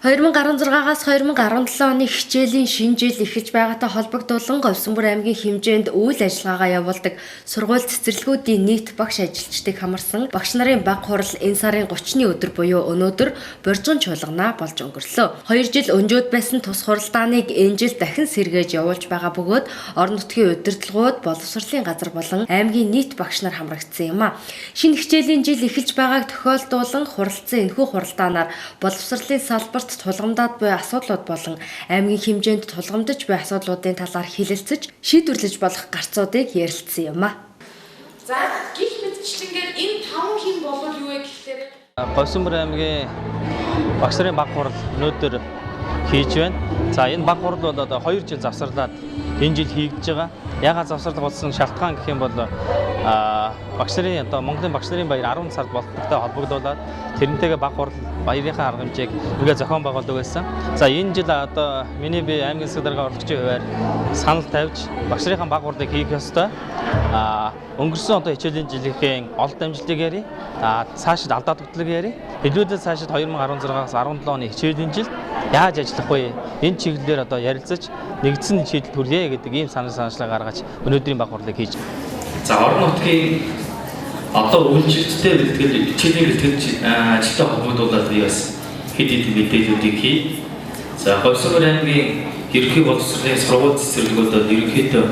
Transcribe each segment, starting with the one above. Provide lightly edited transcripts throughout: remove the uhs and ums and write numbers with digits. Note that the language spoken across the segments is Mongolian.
2016-аас 2017 оны хичээлийн шинэ жил эхэлж байгаатай холбогдуулан Говьсанбүр аймгийн хэмжээнд үйл ажиллагаагаа явуулдаг сургууль цэцэрлэгүүдийн нийт багш ажилчдыг хамарсан багш нарын баг хурал энэ сарын 30-ны өдөр буюу өнөөдөр Боржгон чуулганаа болж өнгөрлөө. 2 жил өнжөөд байсан тус хуралдааныг энэ жил дахин сэргээж явуулж байгаа бөгөөд орон нутгийн удирдлагууд, боловсролын газар болон аймгийн нийт багш нар хамрагдсан юм а. Шинэ хичээлийн жил эхэлж байгааг тохиолдуулан хуралдсан энэхүү хуралдаанаар боловсролын салбарт тулгамдаад буй асуудлууд болон аймгийн хэмжээнд тулгамдаж буй асуудлуудын талаар хэлэлцэж, шийдвэрлэж болох гарцуудыг ярилцсан юм а. За, гих мэтчлэнгээр энэ таван хин болвол юу вэ гэхлээр Говьсанбүр аймгийн багш нарын баг хурал өнөөдөр хийж байна. За, энэ баг хурал бол одоо 2 жил завсарлаад энэ жил хийгдэж байгаа. Яагаад завсарлага болсон шалтгаан гэх юм бол багш нарын одоо Монголын багш нарын баяр 10 сард болтогтой холбогдуулаад тэрнтэйгээ баг хурал баярынхаа арга хэмжээг ингээ зохион байгуулдаг байсан. За, энэ жил одоо миний би аймгийн засаг даргын орлогчийн хувиар санал тавьж багш нарын баг хурлыг хийх ёстой. Өнгөрсөн одоо хичээлийн жилийнхээ олд амжилтыг ярив. Цаашид алдаа дутдлыг ярив. Хэлбэлээ цаашид 2016-аас 17 оны хичээлийн жилд яаж ажиллах вэ? Энэ чиглэлээр одоо ярилцаж нэгдсэн шийдэл төрье гэдэг ийм санал санаачлал гаргаж өнөөдрийн баг хурлыг хийж. За, орон нутгийн одоо үйлчлэлттэй бэлтгэл, хичээлийн бэлтгэл ажилтай холбогдуулаад би бас хэд хэдэн мэдээллүүдийг хий. За, Говьсанбүр аймгийн ерөнхий боловсролын сургууль цэцэрлэгүүдэд ерөнхийдөө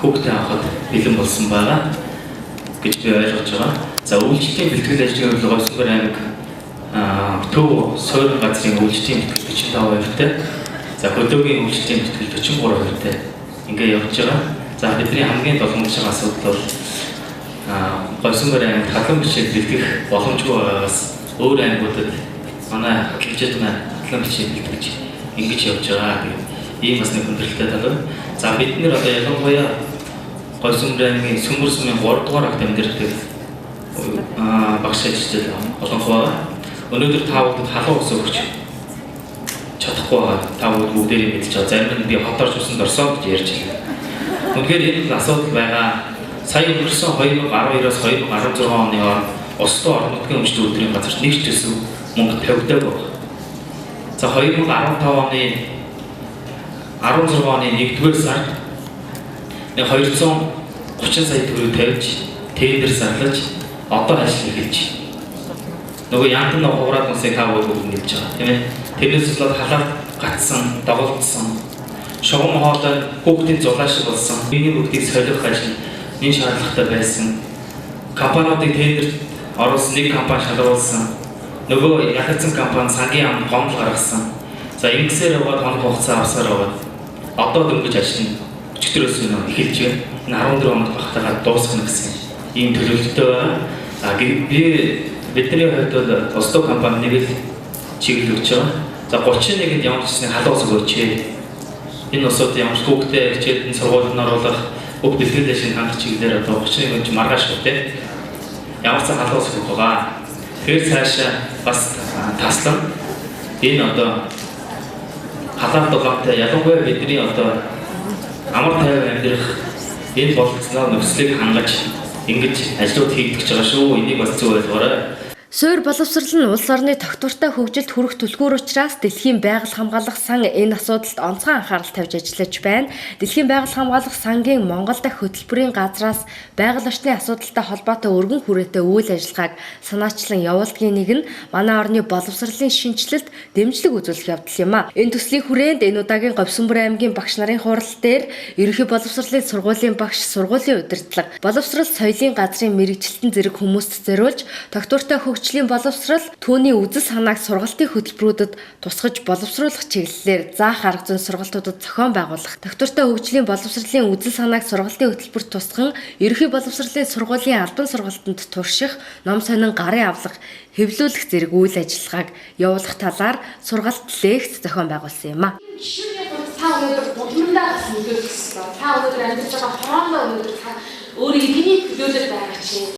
хүүхдээ авахад бэлэн болсон байгаа гэж би ойлгож байгаа. За, үйлчлэлийн бэлтгэл ажлын хувьд Говьсанбүр аймаг төв суурин газрын үйлчлэлийн бэлтгэл 45%-тай. За, хөдөөгийн үйлчлэлийн бэлтгэл 43%-тай ингээ явж байгаа. За, бидний хамгийн долгомжтой асуудал бол Говьсанбүр аймагт хадлан бичиг бэлтгэх боломжгүй байгаагаас өөр аймагуудад манай хэмжээд маань хадлан бичиг бэлтгэж ингэж явж байгаа. Тэгээд ийм бас нэг хүндрэлтэй тал байна. За, бид нэр одоо ялангуяа Говьсанбүр аймгийн Сүмбэр сумын 3 дугаар агт амьдардаг багш ажилчид олонх байгаа. Өнөөдөр та бүхэнд халуун ус өгч чадахгүй байгаа. Та бүгд бүгдээрээ мэдж байгаа. Зарим нь би хот орж усанд орсон гэж ярьж байна. Үнэхээр энэ асуудал байгаа. Сая өнгөрсөн 2012-оос 2016 оны хооронд Устдуу орон нутгийн өмчт үйлдвэрийн газарт нэг ч төсөв мөнгө тавигдаагүй байна. За, 2015 оны 16 оны 1-р сард 230 сая төгрөг тавьж, тендер зарлаж одоо ажил эхэлж. Нөгөө яндан хугараад усыг та бүгд мэдж байгаа, тийм ээ. Тэрнээс болоод халаад гацсан, доголдсон, шугам хоолой хүүхдийн зулаа шиг болсон. Миний бүгдийг солих ажил энэ шаардлагатай байсан. Компаниудыг тендерт оруулсан, нэг компани шалруулсан. Нөгөө ялагдсан компани сангийн яам гомдол гаргасан. За, ингэсээр яваад хоног хугацаа авсаар яваад одоо дөнгөж ажил нь өчигдрөөс нөө эхэлж байна. Энэ 14 хоног багтаагаад дуусгах гэсэн ийм төлөвлөлттэй байгаа. За, би бидний хувьд бол Устдуу компани нэг л чиглэл өгч байгаа. За, 31-нд ямар ч гэсэн халуун ус өгөөч. Энэ усууд ямар ч хүүхдээ хичээлд нь сургуульд нь оруулах, бүх бэлтгэл ажлыг хангах чиглэлээр одоо 31-нд маргааш үү те. Ямар ч халуун ус өгөх байгаа. Тэгэхээр цаашаа бас таслан энэ одоо халаан дулаантай, ялангуяа бидний одоо амар тайван амьдрах энэ болцлоо нөхцөлийг хангаж ингэж ажлууд хийгдэж байгаа шүү. Энийг бас зөв ойлгоорой. Суур боловсрол нь улс орны тогтвортой хөгжилд хүрэх түлхүүр учраас Дэлхийн байгаль хамгаалах сан энэ асуудалд онцгой анхаарал тавьж ажиллаж байна. Дэлхийн байгаль хамгаалах сангийн Монгол дахь хөтөлбөрийн газраас байгаль орчны асуудалтай холбоотой өргөн хүрээтэй үйл ажиллагааг санаачлан явуулдгийн нэг нь манай орны боловсролын шинэчлэлд дэмжлэг үзүүлэх явдал юм а. Энэ төслийн хүрээнд энэ удаагийн Говьсанбүр аймгийн багш нарын хурал дээр ерөнхий боловсролын сургуулийн багш, сургуулийн удирдлага, боловсрол соёлын газрын мэргэжилтэн зэрэг хүмүүст зориулж тогтвортой хөгжлийн боловсрол, түүний үзэл санааг сургалтын хөтөлбөрүүдэд тусгаж боловсруулах чиглэлээр заах арга зүйн сургалтуудад зохион байгуулах, тогтвортой хөгжлийн боловсролын үзэл санааг сургалтын хөтөлбөрт тусган ерөнхий боловсролын сургуулийн албан сургалтанд турших, ном сонин гарын авлага хэвлүүлэх зэрэг үйл ажиллагааг явуулах талаар сургалт лекц зохион байгуулсан юм а. Жишээний хувьд та өнөөдөр булмандаа бас нөлөөлөх ёстой. Та өнөөдөр амьдарч байгаа хороондоо өнөөдөр та өөрийг хэний төлөөлөд байгаа чинь.